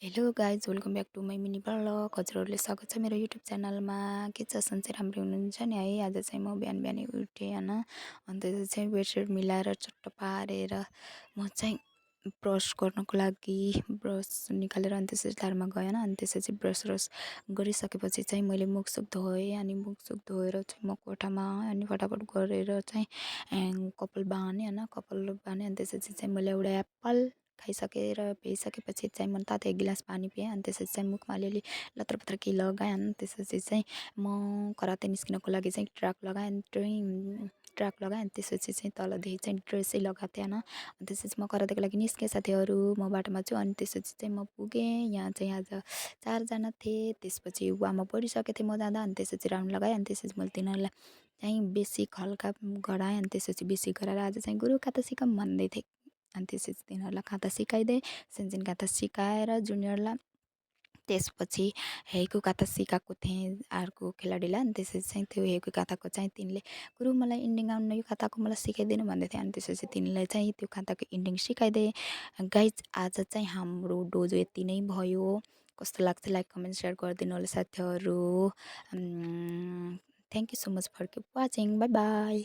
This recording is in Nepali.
Hello guys welcome back to my mini blog. हजुरहरूले स्वागत छ मेरो युट्युब च्यानलमा। के छ सन्चै राम्रै हुनुहुन्छ नि है। आज चाहिँ म बिहान बिहानै उठेँ होइन, अन्त चाहिँ बेडसिट मिलाएर चट्ट पारेर म चाहिँ ब्रस गर्नको लागि ब्रस निकालेर अनि त्यसपछि तारमा गएँ होइन। अनि त्यसपछि ब्रस गरिसकेपछि चाहिँ मैले मुखसुख धोएँ। अनि मुखसुख धोएर चाहिँ म कोठामा आएँ अनि फटाफट गरेर चाहिँ कपाल बाँधेँ होइन, कपाल बाँधेँ। अनि त्यसपछि चाहिँ मैले एउटा एप्पल खाइसकेर पिइसकेपछि चाहिँ म तातो 1 गिलास पानी पिएँ। अनि त्यसपछि चाहिँ मुखमा अलिअलि लत्रपत्र केही लगाएँ। अनि त्यसपछि चाहिँ म कराते निस्किनको लागि चाहिँ ट्र्याक लगाएँ। अनि त्यसपछि चाहिँ तलदेखि चाहिँ ड्रेसै लगाएको थिएँ होइन। अनि त्यसपछि म करातेको लागि निस्केँ, साथीहरू म बाटोमा छु। अनि त्यसपछि चाहिँ म पुगेँ। यहाँ चाहिँ आज 4 जना थिएँ। त्यसपछि वार्मअप गरिसकेको थिएँ म जाँदा। अनि त्यसपछि राउन्ड लगाएँ। अनि त्यसपछि मैले तिनीहरूलाई चाहिँ बेसिक हल्का गराएँ। अनि त्यसपछि बेसिक गराएर आज चाहिँ गुरु खाता सिकौँ भन्दै थिएँ। अनि त्यसपछि तिनीहरूलाई खाता सिकाइदिएँ। सानसानो खाता सिकाएर जुनियरलाई त्यसपछि हेकु काथा सिकाएको थिएँ अर्को खेलाडीलाई। अनि त्यसपछि चाहिँ त्यो हेकु काथाको चाहिँ तिनले गुरु मलाई इन्डिङ आउन यो खाताको मलाई सिकाइदिनु भन्दै थियो। अनि त्यसपछि तिनले चाहिँ त्यो खाताको इन्डिङ सिकाइदिए। गाइज आज चाहिँ हाम्रो डोजो यति नै भयो। कस्तो लाग्छ लाइक कमेन्ट सेयर गरिदिनु होला साथीहरू। Thank you so much for watching. Bye by.